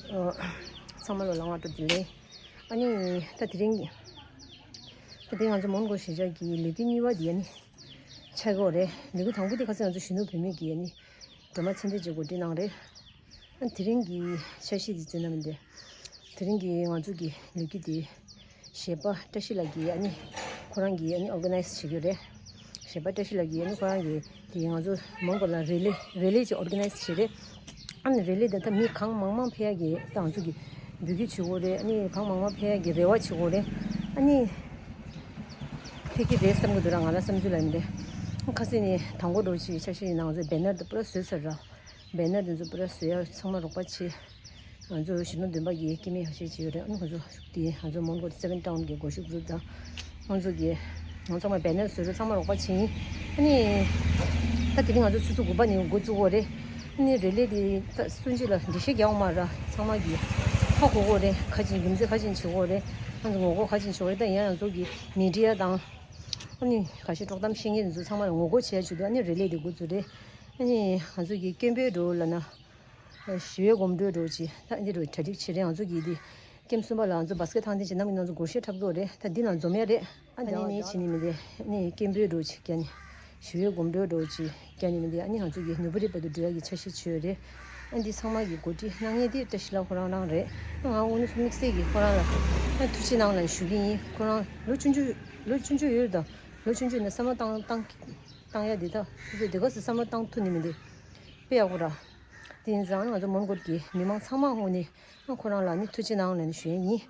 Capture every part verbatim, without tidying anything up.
ཚང་མ་ལ་ལགས་སྔ་དྲོ་བདེ་ལེགས། ཨ་ནི་ད་དེ་རིང་ད་དེ་ང་ཚོ་མོན་གྷོ་གཞིས་ཆགས་ཀྱི་ལས་འགུལ་གཉིས་པ་འདི་ཨ་ནི་ཆགས་ཀྱི་ཡོད་རེད། ལས་འགུལ་དང་པོ་དེ་ཁ་སང་ང་ཚོ་གཞོན་ནུ་བུད་མེད་ཀྱི་ཨ་ནི་སྒྲོལ་མ་ཚེ་བརྟན་གྱིས་གོ་སྒྲིག་གནང་རེད། ཨ་དེ་རིང་གི་འཆར་གཞི་འདི་བརྩིས་ན་མི་འདུག་དེ་རིང་གི་ང་ཚོ་གི་ལས་འགུལ་འདི་གཞས་པ་བཀྲ་ཤིས་ལགས་ཀྱིས་ཨ་ནི་ཁོ་རང་གིས་ཨ་ནི་ཨོར་ག་ནའིཛ་བྱེད་ཀྱི་རེད། གཞས་པ་བཀྲ་ཤིས་ལགས་ཀྱིས་ཨ་ནི་ཁོ་རང་གིས་དེ་ང་ཚོ་མོན་གྷོ་ལ་རེ་ལི་རེ་ལི་ཅིག་ཨོར་ག་ནའིཛ་བྱེད་རེད། ཨ་ནི་རེ་ལི་དེ་ད་མི་གང་མང་མང་ཕེབས་ཡག་གི་ད་ང་ཚོ་གི་འབོད་སྐུལ་བྱེད་དགོས་རེད། ཨ་ནི་གང་མང་མང་ཕེབས་ཡག་གི་རེ་བ་བྱེད་དགོས་རེད། ཨ་ནི་ཕེབས་ཀྱི་རེད་བསམ་གྱི་འདུག་ར། ང་རང་བསམ་ཚུལ་ལ་ཡིན་ཏེ། ཁ་སང་ནས་དང་པོ་འདྲ་ཅིག་འཆར་གཞི་ཡིན་ན་ང་ཚོ་བེ་ནར་དེ་པུ་ར་བཟོས་ཚར་ར། བེ་ནར་དེ་ཚོ་པུ་ར་བཟོས་ཡག་ཚང་མ་རོགས་པ་བྱེད། ང་ཚོ་གཞོན་ནུ་བདུན་པ་གིས་སྐྱེ་དམན་ཡག་ཤོས་བྱས་ཡོད་རེད། ཨ་ནི་ང་ཚོ་དེ་ང་ཚོ་མོན་གྷོ་སེ་བེན་ཊའུན་གྱི་སྒོར་གཞས་གུ་རུབ་དང་། ང་ཚོ་གིས་ང་ཚང་མ་བེ་ནར་བཟོས་རེད། ཚང་མ་རོགས་པ་བྱེད་ཡིན། ཨ་ནི་ད་དེ་རིང་ང་ཚོ་ཆུ་ཚོད་དགུ་པ་ནས་འགོ་བཙུགས་ཡོད་རེད། ཨ་ནི་རེ་ལི་དེ་ད་སུན་ཅི་ལ་འགྲེལ་བཤད་རྒྱག་ཡོང་མ་ར། ཚང་མ་གིས་ཧ་གོ་གི་ཡོད་རེད། ག་ཅིག་རྒྱུ་མཚན་ག་ཅིག་བྱེད་ཀྱི་ཡོད་རེད། ང་ཚོ་ངོ་རྒོལ་ག་ཅིག་བྱེད་ཀྱི་ཡོད་རེད། ད་ཡང་ང་ཚོ་གི་མི་ཌི་ཡ་དང་། ཨ་ནི་ཁ་ཤས་དཀྲོག་གཏམ་བཤད་མཁན་ཚོ་ཚང་མ་ལ་ངོ་རྒོལ་བྱེད་ཡག་བྱེད་དུས་ཨ་ནི་རེ་ལི་དེ་འགོ་བཙུགས་རེད། ཨ་ནི་ང་ཚོ་གི་སྐད་འབོད་འདྲ་ལབ་ན། ཞི་བའི་གོམ་བགྲོད་འདྲ་ཅིག་ད་འདི་འདྲ་གྲ་སྒྲིག་བྱེད་རེད། ང་ཚོ་གི་འདི་ཀེམ་གསུམ་པ་ལ་ང་ཚོ་བྷ་སི་ཀེ་ཊི་ཐང་འདི་ཅིག་ནམ་གྱི་ང་ཚོ་སྒོར་གཞས་འཁྲབ་ཀྱི་ཡོད་རེད། ད་འདི་ནང་འཛོམས་ཡག་རེད། ཨ་ནི་ནི་བྱེད་ནི་མི་འདི་ནི་སྐད་འབོད་འདྲ་ཅིག་རྒྱག་ནི། ཞི་བའི་གོམ་བགྲོད་འདྲ་ཅིག་རྒྱག་ནི་མི་འདི། ཨ་ནི་ང་ཚོ་གི་ནུབ་རི་བར་དུ་འགྲོ་ཡག་གི་འཆར་གཞི་བྱས་ཡོད་རེད། ཨ་འདི་ཚང་མ་གི་གོ་སྒྲིག་གནང་མཁན་འདི་བཀྲ་ཤིས་ལགས་ཁོ་རང་རེད། ང་དངོས་གནས་སུ་དམིགས་བསལ་གྱིས་ཁོ་རང་ལ་ཨ་ཐུགས་རྗེ་གནང་ལབ་ཞུ་གི་ཡིན། ཁོ་རང་ལོ་ཆུང་ཆུང་ལོ་ཆུང་ཆུང་ཡོད་རེད། ད་ལོ་ཆུང་ཆུང་ནས་བསམ་བློ་བཏང་བཏང་བཏང་ཡག་འདི་ད་སོ་སོས་དེ་ག་སེ་བསམ་བློ་བཏང་ཐུབ་ནི་མི་འདུག་དཔེ་ཡག་པོ་ར། དེ་ཡིན་ཙང་ང་ཚོ་མོན་གྷོ་གི་མི་མང་ཚང་མ་ངོས་ནས་ཨ་ཁོ་རང་ལ་ནི་ཐུགས་རྗེ་གནང་ལབ་ནས་ཞུ་ཡག་ཡིན།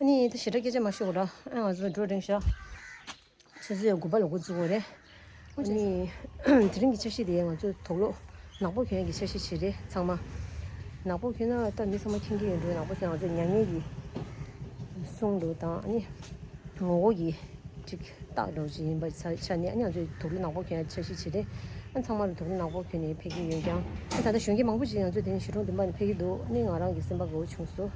ཨ་ནི་ད་ཞེ་དྲག་སྐད་ཆ་མ་ཤོད་ར། ཨ་ང་ཚོ་འགྲོ་རན་ཤག་ཆུ་ཚོད་དགུ་པ་ལ་འགོ་བཙུགས་ཡོད་རེད། ཨ་ནི་དེ་རིང་གི་འཆར་གཞི་དེ་ང་ཚོ་དུག་ལོག་ནག་པོ་གྱོན་ཡག་གི་འཆར་གཞི་བྱས་རེད་ཚང་མ། ནག་པོ་གྱོན་ན་ད་མི་ཚང་མ་མཁྱེན་གྱི་ཡོད་འགྲོ། ནག་པོ་ཟེར་ང་ཚོ་མྱ་ངན་གྱི་གསུང་འདྲ་དང་ཨ་ནི་ངོ་རྒོལ་གྱི་ཅིག་རྟགས་འདྲ་ཅིག་ཡིན་པ་ཆ་ཆ་ནས་ཨ་ནི་ང་ཚོས་དུག་ལོག་ནག་པོ་གྱོན་ཡག་འཆར་གཞི་བྱས་རེད། ཨ་ཚང་མ་ལ་དུག་ལོག་ནག་པོ་གྱོན་ནས་ཕེབས་ཀྱི་ཡོད་ཀྱང་ཨ་ད་ལྟ་གཞོན་སྐྱེས་མང་པོ་ཅིག་ང་ཚོ་དེ་ནས་གཞིས་གྲོང་བདུན་པ་ནས་ཕེབས་ཀྱི་འདུག་ཨ་ནི་ང་རང་གི་སེམས་པ་དགའ་བོ་བྱུང་སོང་།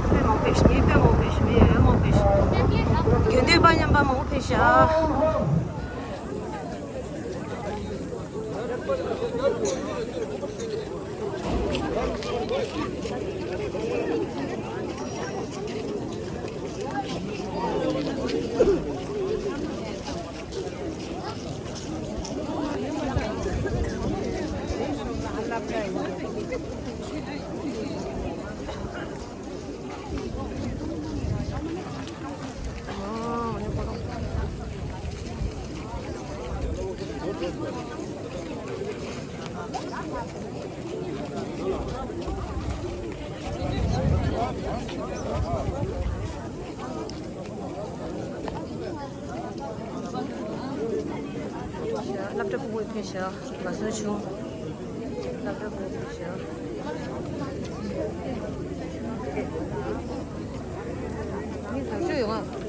དཔེ་མང་པོ་ཕེབས་ཤག་མི་དཔེ་མང་པོ་ཕེབས་ཤག་མི་ཡོད་མང་པོ་ཕེབས་ཤག་དགེ་འདུན་པ་རྣམ་པ་མང་པོ་ཕེབས་ཤག་སློབ་གྲྭ་ཕྲུ་གུ་ཕེབས་ཤག་དགའ་བསུ་བྱུང་། སློབ་གྲྭ་ཕྲུ་གུ་ཕེབས་ཤག་མི་དག་ཤོས་ཡོང་ང་།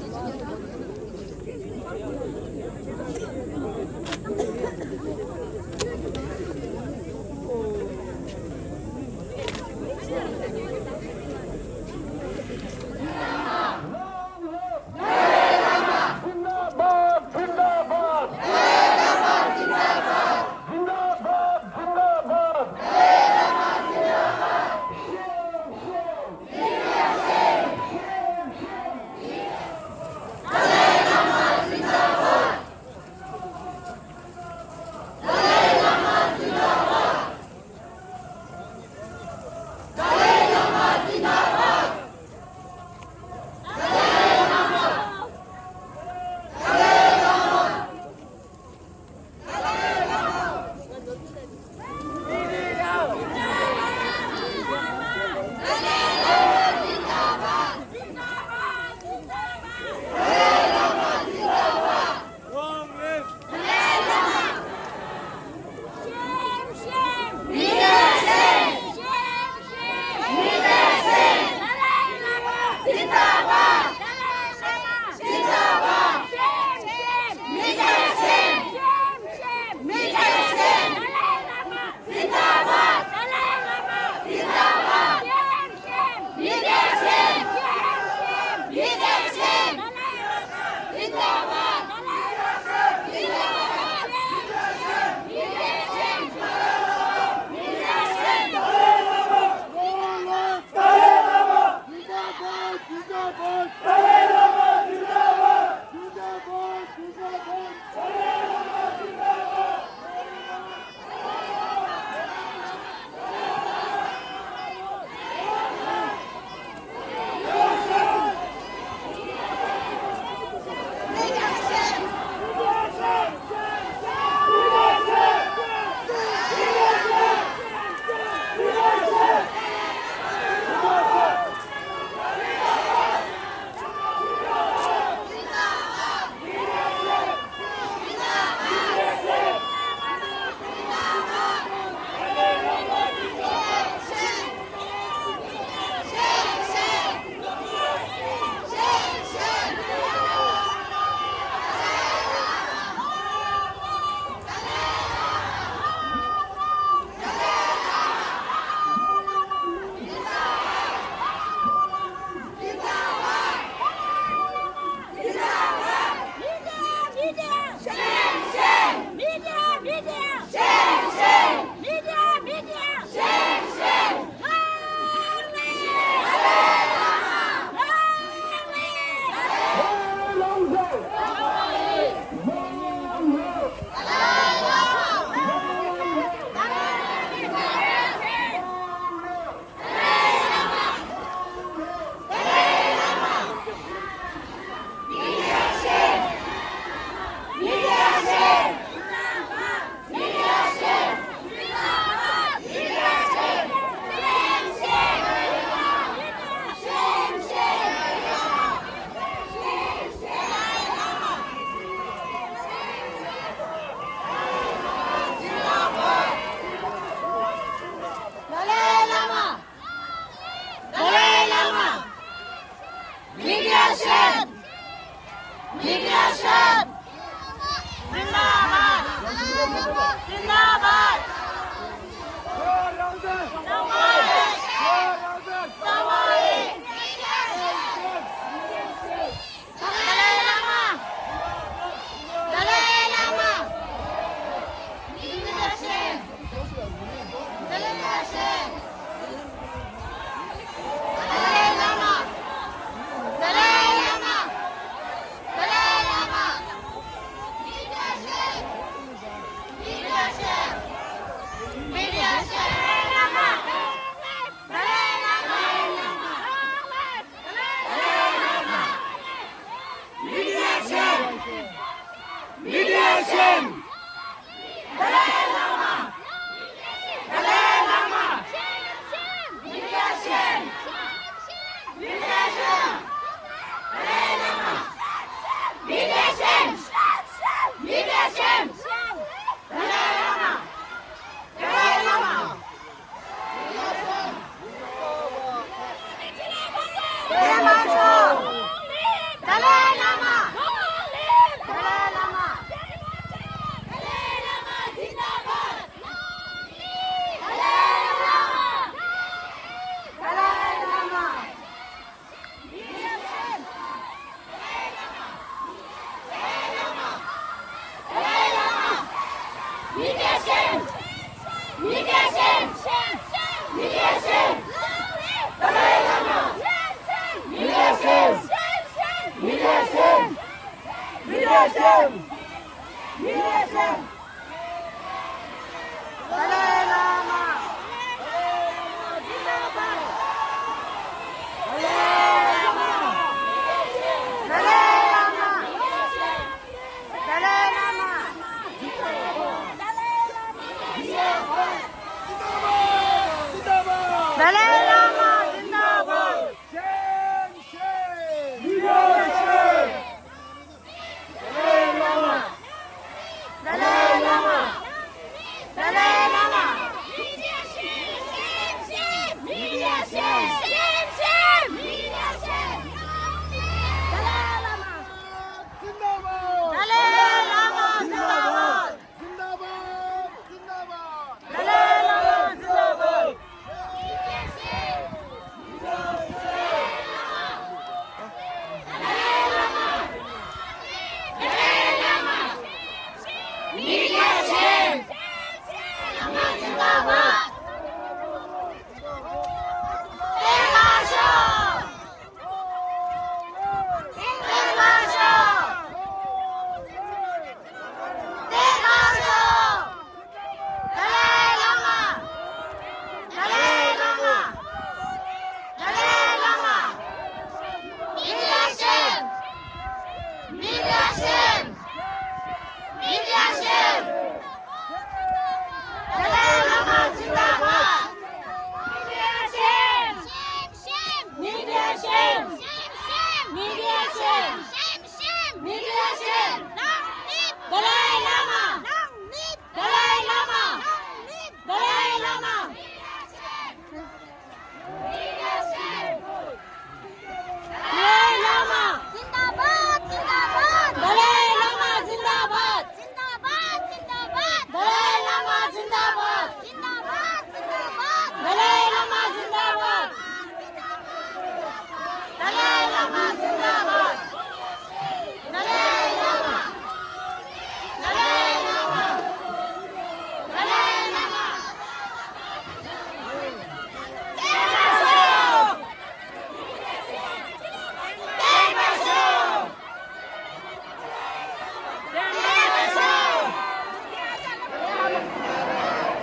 ཏཱ་ལའི་བླ་མ་ཛིན་དཱ་བཱད།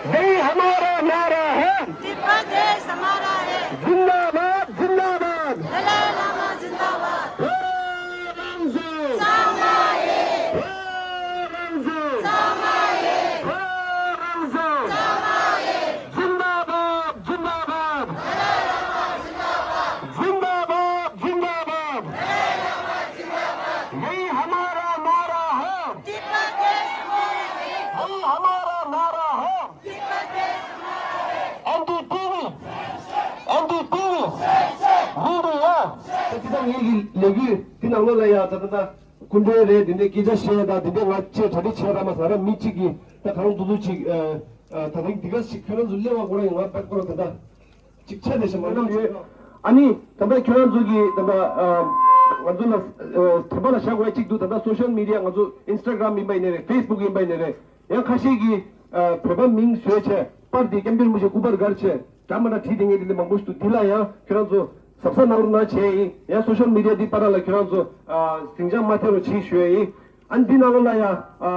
यही हमारा नारा है। तिब्बत देश हमारा है। जिंदाबाद, जिंदाबाद। दलाई लामा जिंदाबाद। हे रंजू। सामाये। हे रंजू। सामाये। हे रंजू। सामाये। जिंदाबाद, जिंदाबाद। जिंदाबाद, जिंदाबाद। यही हमारा नारा है। यही हमारा नारा है। NDTV, NDTV, media། ད་དེ་དག་ངེད་ཀྱི་ལས་འགུལ་འདི་ནང་ལོགས་ལ་ཡང་ད་ལྟ་ད་སྐུ་མགྲོན་རེད། དེ་འདྲའི་སྐད་ཆ་བཤད་དང་དེ་འདྲའི་ང་བཅས་གྲ་སྒྲིག་བྱས་ར་མ་ཟ་ར་མི་གཅིག་གིས་ད་གང་འདུག་འདུག་ཅིག་ཨ་ཨ་ད་རིང་འདི་ག་ཞིག་ཁྱོད་རང་ཚོ་སླེབས་པ་ཁོ་རང་ཡང་ང་དཔེ་ཁོ་རང་ད་ལྟ་ཅིག་ཆ་ནས་ཞེ་མ་གནང་ཡོད། ཨ་ནི་ད་ལྟ་ཁྱོད་རང་ཚོ་གིས་ད་ལྟ་ཨ་ང་ཚོ་ལ་ཨ་དྲན་པ་ལ་བཞག་དགོས་གཅིག་འདུག་ད་ལྟ་སོ་ཤལ་མི་ཌི་ཡ་ང་ཚོ་ཨིན་སི་ཊ་གྷ་རམ་ཡིན་པ་ཡིན་ནའི་རེད། ཕེ་སི་བུག་ཡིན་པ་ཡིན་ནའི་རེད། ཡང་ཁ་ཤས་ཀྱིས་ཨ་བོད་པ་མིང་བཟོས་བྱས་པར་འདི་སྐྱབས་མགོན་རིན་པོ་ཆེ་སྐུ་པར་སྒར་བྱས་འདྲ་མི་འདྲ་བྲིས་བསྡད་མཁན་དེ་འདྲ་མང་པོ་ཞིག་འདུག་འདི་ལ་ཡང་ཁྱོད་རང་ཚོ་གཟབ་གཟབ་གནང་རོགས་གནང་བྱས་ཡིན། ཡང་སོ་ཤལ་མི་ཌི་ཡ་འདི་པར་ལ་ཁྱོད་རང་ཚོ་ཨ་ཟིང་ཆ་མ་ཐེབས་རོགས་གྱིས་ཞུ་ཡ་ཡིན། ཨ་ནི་འདི་ནང་ལོགས་ལ་ཡང་ཨ་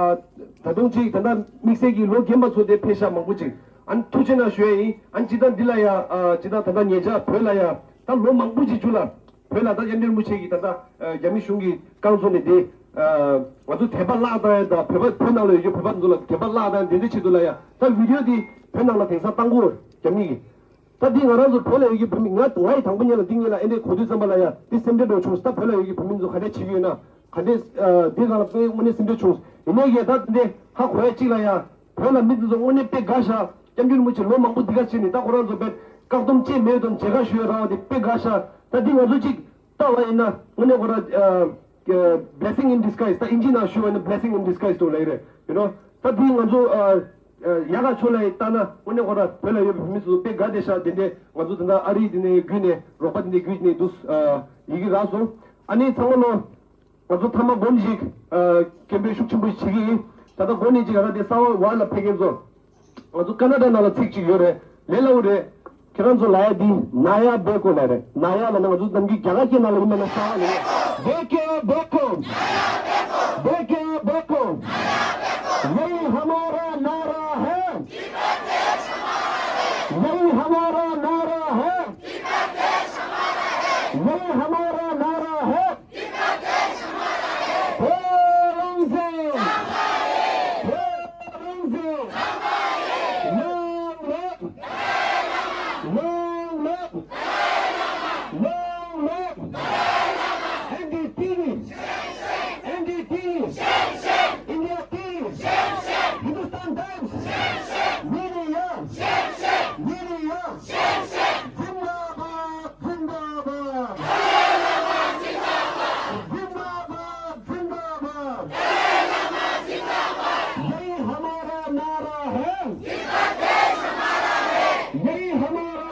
ད་དུང་ཅིག་ད་ལྟ་དམིགས་བསལ་གྱི་ལོ་རྒན་པ་ཚོ་དེ་ཕེབས་ཤག་མང་པོ་ཅིག་ཨ་ནི་ཐུགས་རྗེ་གནང་ཞུ་ཡ་ཡིན། ཨ་ནི་སྤྱིར་བཏང་འདི་ལ་ཡང་ཨ་སྤྱིར་བཏང་ད་ལྟ་ཉེ་ཆར་བོད་ལ་ཡང་ད་ལོ་མང་པོ་ཅིག་བཅུག་ལ་བོད་ལ་ད་སྐྱབས་མགོན་རིན་པོ་ཆེ་གིས་ད་ལྟ་ཨ་རྒྱ་མི་གཞུང་གིས་རྐང་བཙུགས་ནས་དེ་ཨ་ང་ཚོ་དད་པ་བརླག་བཏང་ཡ་དང་བོད་པ་བོད་ནང་ལ་ཡོད་རྒྱུ་བོད་པ་ཚོ་ལ་དད་པ་བརླག་བཏང་ཡ་དེ་འདྲའི་ཆེད་དུ་ལ་ཡང་ད་བི་ཌི་ཡོ་དེ་བོད་ནང་ལ་དེང་སང་བཏང་གོ་རྒྱ་མི་གིས། ད་འདི་ང་རང་ཚོ་བོད་ལ་ཡོད་ཀྱི་བོད་མི་ང་ང་ཡི་དང་པོ་ཉིད་ལ་འདི་ཉིད་ལ་ཨེ་འདྲའི་གོ་དུས་ཙམ་པ་ལ་ཡང་འདི་སེམས་ཁྲལ་འགྲོ་བྱུང་། ད་བོད་ལ་ཡོད་ཀྱི་བོད་མི་ཚོ་ག་འདྲས་བྱེད་ཀྱི་ཡོད་ན་ག་འདྲས་འདི་ག་ལ་དཔེ་དངོས་གནས་སེམས་ཁྲལ་བྱུང་། ཡིན་ནའི་ཡང་ད་འདི་ཧ་གོ་ཡ་གཅིག་ལ་ཡང་བོད་ལ་མི་འདི་ཚོ་དངོས་གནས་དཔེ་དགའ་ཤག་སྐྱབས་མགོན་རིན་པོ་ཆེ་ལོ་མང་པོ་འདི་ག་བྱས་ནས་ད་ཁོ་རང་ཚོ་དཔེ་བཀག་སྡོམ་ཅི་མེད་དུ་མཇལ་ཁ་ཞུ་ཡ་རག་པ་དེ་དཔེ་དགའ་ཤག་ད་འདི་ང་ཚོ་གཅིག་ལྟ་བ་ཡིན་ན་དངོས་གནས་ཁོ་རང་ཨ་blessing in disguise ད་ཨིན་ཇི་ནང་ཞུ་བ་ཡིན་ན་blessing in disguise དུ་ལབ་ཀྱི་རེད། you know ད་འདི་ང་ཚོ་ཨ་ཨ་ཡག་ག་ཕྱོགས་ལ་ཡིན་ལྟ་ན་དངོས་གནས་ཁོ་རང་བོད་ལ་ཡོད་པའི་བོད་མི་ཚོ་དཔེ་དགའ་བདེ་ཤག་དེ་འདྲས་ང་ཚོ་ད་ལྟ་ཨ་རི་དེ་ནས་བརྒྱུད་ནས་རོགས་པ་དེ་འདྲས་བརྒྱུད་ནས་འདུག་ཨ་ཡི་གེ་རག་སོང་། ཨ་ནི་ཚང་མ་ལོ་ང་ཚོ་ཐ་མ་དགོང་ཞིག་ཨ་སྐད་འབོད་ཤུགས་ཆེན་པོ་བྱེད་ཀྱི་ཡིན། ད་ལྟ་དགོང་ནས་ཅིག་ང་རང་དེ་གསང་བ་བར་ལ་ཕེབས་མཁན་ཚོ། ང་ཚོ་ཀ་ན་ཌ་ནང་ལ་ཚིག་གཅིག་ཡོད་རེད། ལས་སླ་བོ་རེད། ཁྱེད་རང་ཚོ་ལབ་ཡ་འདི་ནཱ་ཡ་བྷེ་ཀོ་ལབ་རེད། ནཱ་ཡ་ལབ་ན་ང་ཚོ་ནམ་རྒྱུན་རྒྱ་གར་སྐད་ནང་ལ་ཡིན་པ་ན་ཤ་བ་ལབ་རེད། བྷེ་ཀོ་བྷེ་ཀོ། བྷེ་ཀོ་བྷེ་ཀོ། यही हमारा नारा है। यही हमारा नारा है। यही हमारा नारा है। Aung San! Aung San! Long live! Long live! Long live! N D T V! N D T V! India T V! Hindustan Times! Media! Media! Zindabad! Zindabad! Zindabad! Zindabad! यही हमारा नारा है। यही हमारा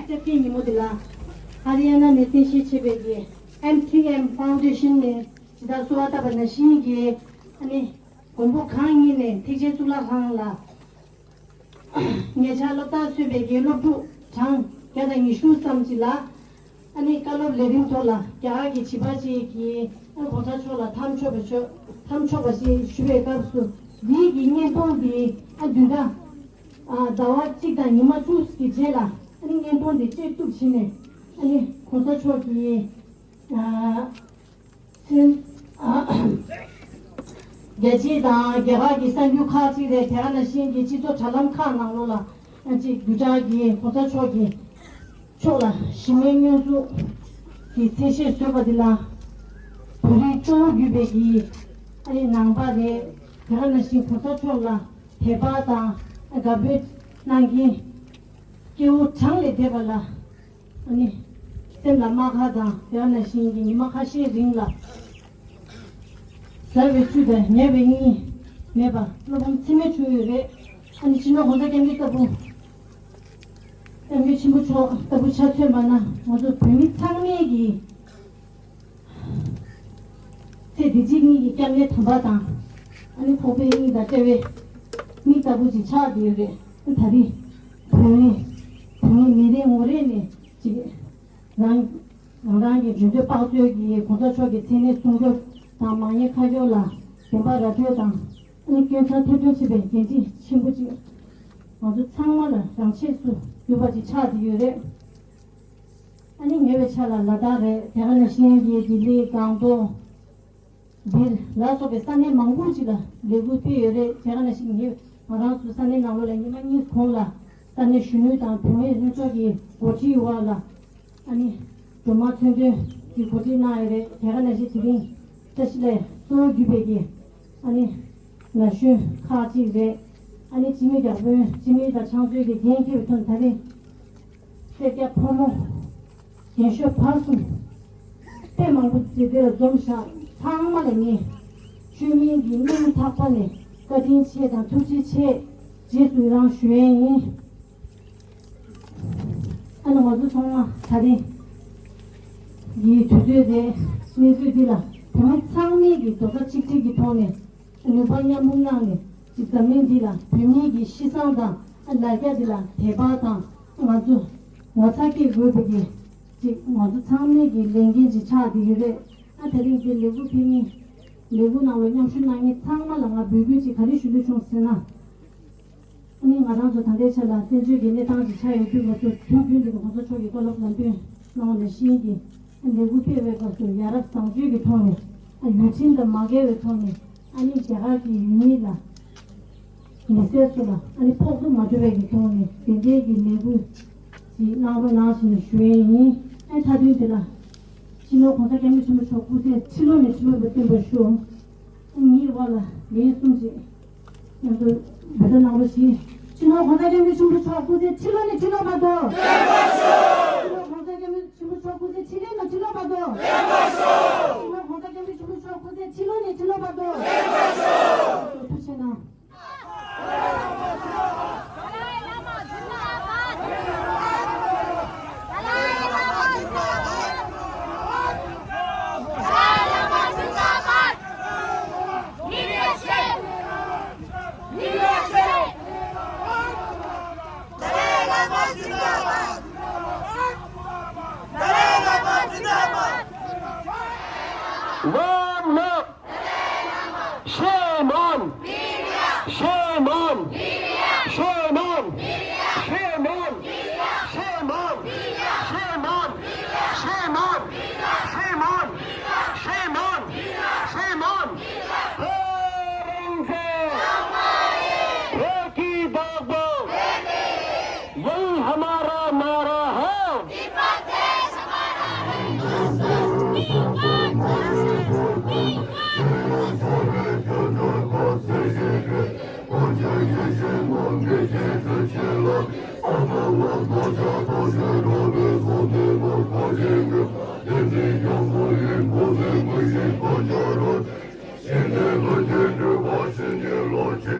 སྐྱབས་རྗེ་ཉིན་མོ་འདི་ལ་ཧ་རི་ཡ་ན་ནས་རྟེན་གཞི་བྱས་པའི་གི་M three M Foundation ནས་ཇི་ལྟར་གསོལ་བ་བཏབ་པ་ནང་བཞིན་གྱི་ཨ་ནི་མགོན་པོ་གང་ཉིད་ནས་ཐེག་ཆེན་གཙུག་ལག་ཁང་ལ་ཉེ་ཆར་སློབ་མཐར་སོན་པའི་དགེ་སློབ་ཕྲུག་གྲངས་བརྒྱ་དང་ཉི་ཤུ་ཙམ་ཅིག་ལ་ཨ་ནི་བཀའ་སློབ་ལས་རིམ་ཐོག་ལ་རྒྱ་གར་གྱི་བྱིས་པ་ཅིག་གིས་ཨ་གོང་ས་མཆོག་ལ་འཐམ་ཆོག་པ་ཆོག་འཐམ་ཆོག་པ་ཞེས་ཞུ་བའི་སྐབས་སུ་འདིའི་གི་བརྙན་ཐུང་འདི་ཨ་བདུན་ཕྲག་ཨ་ཟླ་བ་གཅིག་དང་ཉི་མ་བཅུ་གི་རྗེས་ལ་ཨ་ནི་བརྙན་ཐུང་འདི་བཅད་གཏུབ་བྱས་ནས་ཨ་ནི་གོང་ས་མཆོག་གིས་ཨ། ཚུན། རྒྱལ་སྤྱི་དང་རྒྱ་གར་གྱི་གསར་འགྱུར་ཁག་ཅིག་རེད། དེ་ག་ནང་བཞིན་གྱི་སྤྱི་ཚོགས་དྲ་ལམ་ཁག་ནང་ལོགས་ལ་ཅིག་བརྒྱུད་བསྒྲགས་ཀྱིས་གོང་ས་མཆོག་གི་ཕྱོགས་ལ་གཞི་མེད་བསྙོན་འཛུགས་ཀྱི་ཚད་གཞིར་བཟོས་པ་འདི་ལ་བོད་རིགས་གཙོ་བོ་གྱུར་པའི་གི་ཨ་ནི་ནང་པ་རེད། དེ་ག་ནང་བཞིན་གོང་ས་མཆོག་ལ་དད་པ་དང་དགའ་འབོད་གནང་མཁན་སྐྱེ་བོ་གྲངས་ལས་འདས་པ་ལ། ཨ་ནི། སེམས་ལ་རྨ་ཁ་དང་དེ་ནང་བཞིན་གྱི་ཉི་མ་ཁ་ཤས་རིང་ལ། གཟར་བའི་བཅུད་དང་ཉེ་བའི་གཉིད་མེད་པ་སློབ་དཔོན་འཚེ་མེད་བྱུང་ཡོད་རེད། ཨ་ནི་སྤྱི་ནོར་གོང་ས་སྐྱབས་མགོན་ལྟ་བུ། སྐྱབས་མགོན་ཆེན་པོ་མཆོག་ལྟ་བུ་ཆ་མཚོན་པ་ན་ང་ཚོ་བོད་མི་ཚང་མས་ཀྱི། ཚེ་འདི་ཕྱི་གཉིས་ཀྱི་སྐྱབས་གནས་དམ་པ་དང་། ཨ་ནི་ཁོག་པའི་དབྱིངས་དང་བྲལ་བའི་མིག་ལྟ་བུ་ཅིག་ཆགས་བསྡད་ཡོད་རེད། ད་རེས་བོད་མི་བོད་མི་མི་རེ་ངོ་རེ་ནས་ཅིག་རང་རང་རང་གི་འཇོན་འདོད་དཔག་ཚོད་ཀྱིས་གོང་ས་མཆོག་གི་མཚན་གནས་སྲུང་སྐྱོབ་དང་མ་ཉེས་ཁ་སྐྱོབ་ལ་བདེན་པ་ར་སྤྲོད་དང་ཨ་ནི་སྐྱོན་མཚང་ཐེར་འདོན་བྱེད་པའི་འགན་འཁྲི་ཆེན་པོ་ཅིག་ང་ཚོ་ཚང་མ་ལ་རང་ཆས་སུ་གྱུར་པ་ཅིག་ཆགས་བསྡད་ཡོད་རེད། ཨ་ནི་ཉེ་བའི་ཆར་ལ་ལ་དྭགས་རེད། དེ་ག་ནང་བཞིན་གྱི་ལྡི་ལི་སྒང་ཏོག་འདིར་ལ་སོགས་པའི་ས་གནས་མང་པོ་ཅིག་ལ་ལས་འགུལ་སྤེལ་ཡོད་རེད། དེ་ག་ནང་བཞིན་ཉེ་ང་རང་ཚོ་ས་གནས་ནང་ལོགས་ལ་ཉི་མ་གཉིས་གོང་ལ་ས་གནས་གཞོན་ནུ་དང་བུད་མེད་ལྷན་ཚོགས་ཀྱི་འགོ་ཁྲིད་འོག་ལ་ཨ་ནི་སྒྲོལ་མ་མཚོན་དོན་གྱི་གོ་སྒྲིག་གནང་ཡོད་རེད། དེ་ག་ནང་བཞིན་དེ་རིང་བཀྲ་ཤིས་ལས་གཙོ་བོ་གྱུར་པའི་གི་ཨ་ནི་ན་གཞོན་ཁག་ཅིག་རེད། ཨ་ནི་སྤྱི་མི་བརྒྱ་དཔོན་སྤྱི་མི་དང་ཕྱག་མཛོད་ཀྱི་འགན་འཁྱེར་བའི་ཐོག་ད་རེས། སེར་སྐྱ་ཕོ་མོ། རྒན་ཤོས་བར་གསུམ། དཔེ་མང་པོ་ཅིག་འདི་ལ་འཛོམས་ཤག་ཚང་མ་ལ་ངས་བཅོས་མིན་གྱི་སྙིང་ཐག་པ་ནས་བཀའ་དྲིན་ཆེ་དང་ཐུགས་རྗེ་ཆེ་རྗེས་སུ་ཡི་རང་ཞུ་ཡས་ཡིན། ཨ་ནི་ང་ཚོ་ཚང་མ་ད་རེས་འདིའི་དུས་ཚོད་དེ་གནས་ཚུལ་འདི་ལ་བོད་མི་ཚང་མས་ཀྱི་རྡོག་རྩ་གཅིག་སྒྲིལ་གྱི་ཐོག་ནས། ནུས་པ་མཉམ་སྤུངས་གནང་ནས་ཅིག་འཛམ་གླིང་འདི་ལ་བོད་མིའི་གི་གཤིས་བཟང་དང་ལ་རྒྱ་འདི་ལ་དད་པ་དང་ང་ཚོ་ངོ་ཚ་སྐྱེ་དགོས་པའི་གི་ཅིག་ང་ཚོ་ཚང་མའི་གི་ལས་འགན་ཅིག་ཆགས་བསྡད་ཡོད་རེད། ཨ་དེ་རིང་འདི་ལས་འགུལ་ཕེབས་མཁན་ལས་འགུལ་ནང་ལ་མཉམ་ཞུགས་གནང་མཁན་ཚང་མ་ལ་ང་འབོད་སྐུལ་ཅིག་ག་རེ་ཞུ་འདོད་བྱུང་ཟེར་ན། ཨ་ནི་ང་རང་ཚོ་ད་ལྟའི་ཆ་ལ་བཙན་བྱོལ་གྱི་གནས་སྟངས་ཅིག་ཆགས་ཡོད་དུས་ང་ཚོ་དུས་རྒྱུན་དུ་གོང་ས་མཆོག་གི་བཀའ་སློབ་ལམ་སྟོན་གནང་བ་ནང་བཞིན་གྱི་ལས་འགུལ་སྤེལ་བའི་སྐབས་སུ་ཡ་རབས་བཟང་སྤྱོད་ཀྱི་ཐོག་ནས་ཡུལ་ཁྲིམས་དང་མ་འགལ་བའི་ཐོག་ནས་ཨ་ནི་རྒྱ་གར་གྱི་ཡུལ་མི་ལ་མི་སེར་ཚོ་ལ་ཨ་ནི་ཕོག་ཐུག་མ་འགྲོ་བའི་གི་ཐོག་ནས་དེ་འདྲའི་གི་ལས་འགུལ་ཅིག་གནང་རོགས་གནང་ཞེས་ནས་ཞུ་ཡས་ཡིན། ཨ་མཐའ་དོན་དེ་ལ་ སྤྱི་ནོར་༸གོང་ས་༸སྐྱབས་མགོན་ཆེན་པོ་མཆོག་སྐུ་ཚེ་ཁྲི་ལོ་ནས་ཁྲི་ལོ་བར་བརྟན་པར་ཤོག །ངའི་དབར་ལ་ལན་གསུམ་ཞིག་ཡང་དུ་འབོད་སྒྲ་གནང་རོགས་ཞུ། སྤྱི་ནོར་༸གོང་ས་༸སྐྱབས་མགོན་ཆེན་པོ་མཆོག་སྐུ་ཚེ་ཁྲི་ལོ་ནས་ཁྲི་ལོ་བར་དུ། སྤྱི་ནོར་༸གོང་ས་༸སྐྱབས་མགོན་ཆེན་པོ་མཆོག་སྐུ་ཚེ་ཁྲི་ལོ་ནས་ཁྲི་ལོ་བར་དུ། སྤྱི་ནོར་༸གོང་ས་༸སྐྱབས་མགོན་ཆེན་པོ་མཆོག་སྐུ་ཚེ་ཁྲི་ལོ་ནས་ཁྲི་ལོ་བར་དུ། ཐུགས་རྗེ་གནང་། One love. Shame on! Shame on! Shame on! Shame on! Shame on! Shame on! Shame on! Shame on! Shame on! Shame on! Aurangzeb! Rocky Balboa! यही हमारा नारा है।